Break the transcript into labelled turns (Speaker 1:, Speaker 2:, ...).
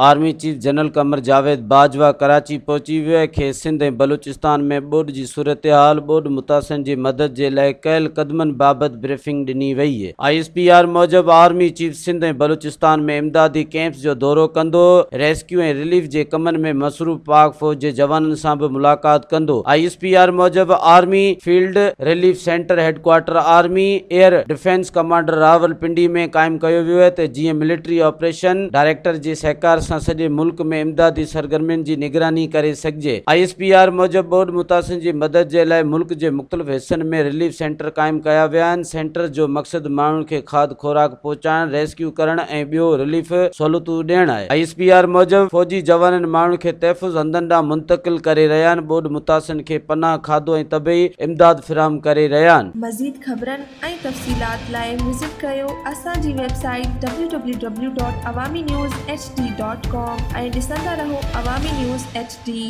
Speaker 1: Army chief general Qamar Javed Bajwa Karachi پهچي ويو ۽ کيس سنڌ ۽ بلوچستان ۾ ٻوڏ جي صورتحال، ٻوڏ متاثرن جي مدد جي لاء ڪيل قدمن بابت بريفنگ ڏني وئي. I S P R موجب آرمي چيف سنڌ ۽ بلوچستان ۾ امدادي ڪئمپس جو دورو ڪندو، ريسڪيو ۽ رليف جي ڪمن ۾ مصروف پاڪ فوج جي جوانن سان به ملاقات ڪندو. I S P R موجب army field relief centre headquarter army air defence commander Rawalpindi ۾ قائم ڪيو ويو آهي ته جيئن ملٽري آپريشن ڊائريڪٽر جي سهڪار سان سڄي ملڪ ۾ امدادي سرگرمين جي نگراني ڪري سگهجي. I S P R موجب ٻوڏ متاثرين جي مدد جي لاء ملڪ جي مختلف حصن ۾ رليف سينٽر قائم ڪيا ويا آهن، سينٽرز جو مقصد ماڻهن کي کاڌ خوراڪ پهچائڻ، ريسڪيو ڪرڻ ۽ ٻيو رليف سهولتون ڏيڻ آهي. I S P R موجب فوجي جوانن ماڻهن کي تحفظ هنڌن ڏانهن منتقل ڪري رهيا آهن، ٻوڏ متاثرين کي پناهه، کاڌو ۽ طبعي امداد فراهم ڪري رهيا آهن.
Speaker 2: مزيد خبرن ۽ تفصيلات لاء وزٽ ڪريو اسان جي website W W W dot Awami news H D dot com ۽ ڏسندا رهو عوامي نيوز ايڇ ڊي.